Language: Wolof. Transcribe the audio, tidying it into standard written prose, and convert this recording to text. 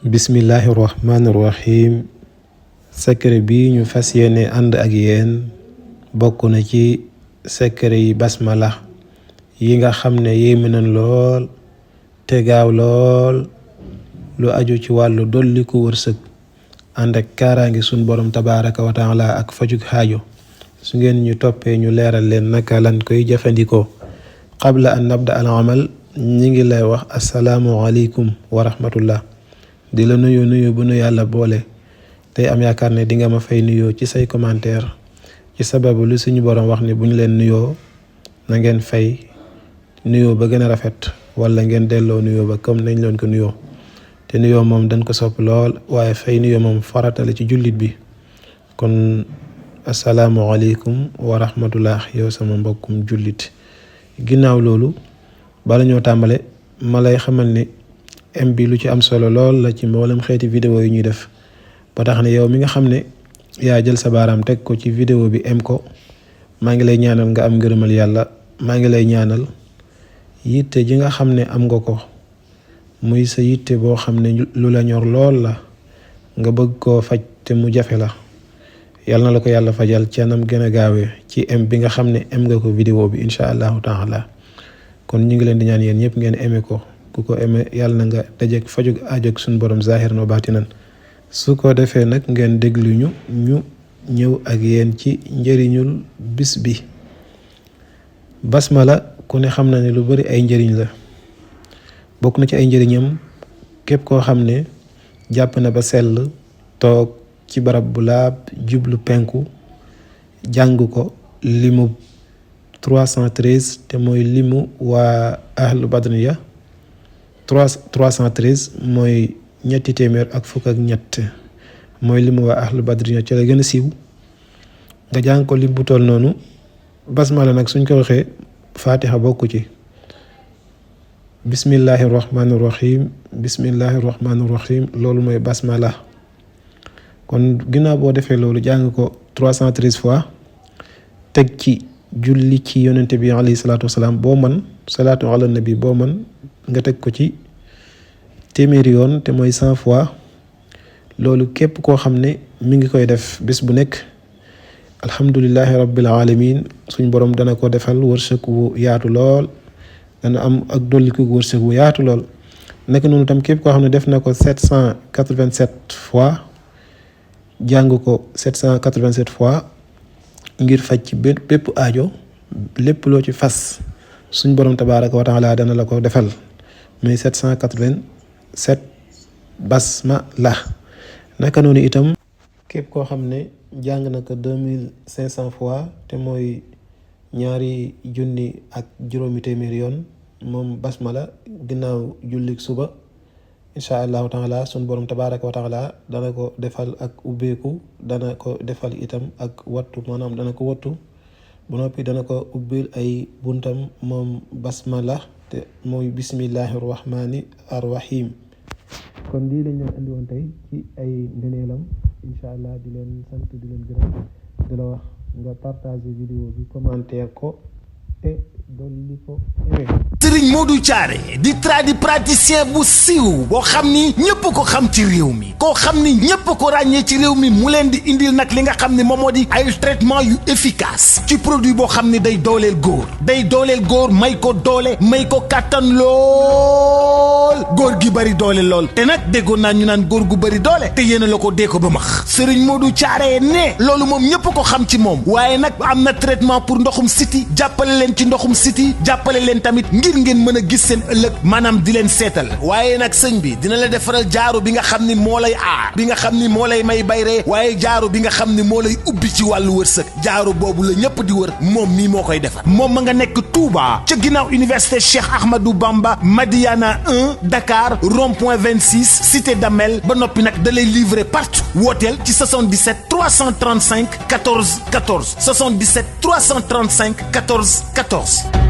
bismillahi rahmaani rahim. secret bi ñu fas yéene ànd ak yéen bokk na ci secret yi basmala yi nga xam ne yéeme nañ lool te gaaw lool lu aju ci wàllu dolliku wërsëg ànd ak kaaraangi sun borom tabaraka wa taala ak fajug xaajo. su ngeen ñu toppee ñu leeral leen naka lan koy jëfandikoo. qabla an nabda al amal ñi ngi lay wax assalaamu aleykum wa rahmatullah. di la nuyu bu nu yàlla boole tey am yaakaar ne di nga ma fay nuyoo ci say commentaire ci sababu lu suñu borom wax ne bu ñu leen nuyoo na ngeen fay nuyoo ba gën a rafet wala ngeen delloo nuyoo ba comme nañ leen ko nuyoo. te nuyoo moom dañ ko sopp lool waaye fay nuyoo moom farata la ci jullit bi. kon assalaamu aleykum wa rahmatullah yow sama mbokkum jullit. ginnaaw loolu bala ñoo tàmbale ma lay xamal ne m bi lu ci am solo lool la ci mboolem xeeti vidéo yi ñuy def ba tax ne yow mi nga xam ne yaa jël sa baaraam teg ko ci vidéo bi m ko maa ngi lay ñaanal nga am ngërëmal yàlla. maa ngi lay ñaanal yitte ji nga xam ne am nga ko muy sa yitte boo xam ne lu la ñor lool la nga bëgg koo faj te mu jafe la yàlla na la ko yàlla fajal ci anam gën a gaawee ci m bi nga xam ne m nga ko vidéo bi incha allahu taala. kon ñu ngi leen di ñaan yéen ñëpp ngeen aimé ko ku ko aimé yàlla na nga dajeek fajug aajoog suñu borom zahir no baatinan. su ko defee nag ngeen déglu ñu ñëw ak yéen ci njëriñul bis bi. basmala ku ne xam na ne lu bari ay njëriñ la bokk na ci ay njëriñam képp koo xam ne jàpp na ba sell toog ci barab bu laab jublu penku jàng ko limu 313 te mooy limu waa ahlu badriya 313 mooy ñetti téeméer ak fukk ak ñett mooy limu waa ahlu badriya ci la gën a siiw nga jàng ko lim bu toll noonu. basmala nag suñ ko waxee fatiha bokku ci. bismillahi rahmaani rahim bismillahi rahmaani rahim loolu mooy basmala. kon ginnaaw boo defee loolu jàng ko 313 fois teg ci julli ci yonente bi alayhi salaatu wasalaam boo man salaatu ala nabi boo man nga teg ko ci téeméeri yoon te mooy 100 fois. loolu képp koo xam ne mi ngi koy def bés bu nekk alhamdulillahi rabbil alamin suñ borom dana ko defal wërsëg wu yaatu lool dana am ak dolliku wërsëg wu yaatu lool. nekk noonu tam képp koo xam ne def na ko 787 fois jàng ko 787 fois ngir faj ci bépp aajo lépp loo ci fas suñ borom tabaraka wa taala dana la ko defal muy 787 basmala. naka noonu itam képp koo xam ne jàng na ko 2500 fois te mooy ñaari junni ak juróomi téeméeri yoon moom basmala ginnaaw jullik suba incha allahu taala sun borom tabaraka wa taala dana ko defal ak ubbeeku dana ko defal itam ak wattu maanaam dana ko wattu bu noppi dana ko ubbil ay buntam moom basmala te mooy bismillahi rahmani arrahim. kon lii lañ leen andi woon tey ci ay ngëneelam incha allah di leen sant di leen gërëm di la wax nga partager vidéo bi commentaire ko te dolli ko aimé. Serigne Modou Thiaré di tradipraticien bu siiw boo xam ni ñëpp ko xam ci réew mi koo xam ni ñëpp ko ràññee ci réew mi mu leen di indil nag li nga xam ne moom moo di ay traitement yu efficace ci produit boo xam ni day dooleel góor may ko doole may ko kàttan lool góor gi bari doole lool te nag déggoon naa ñu naan góor gu bari doole te yéen a la ko dee ko ba max Serigne Modou Thiaré ne loolu moom ñëpp ko xam ci moom waaye nag am na traitement pour ndoxum siti jàppale leen ci ndoxum siti jàppale leen tamit ngir ngeen mën a gis seen ëllëg maanaam di leen seetal waaye nag sëñ bi dina la defaral jaaro bi nga xam ni moo lay aar bi nga xam ni moo lay may bayree waaye jaaro bi nga xam ni moo lay ubbi ci wàllu wërsëg jaaro boobu la ñëpp di wër moom mii moo koy defar moom ma nga nekk Touba ca ginnaaw université Cheikh Ahmadou Bamba Madiana 1 Dakar rond-point 26 cité Damel ba noppi nag da lay livrer partout wooteel ci 77 335 14 14 77 335 14 14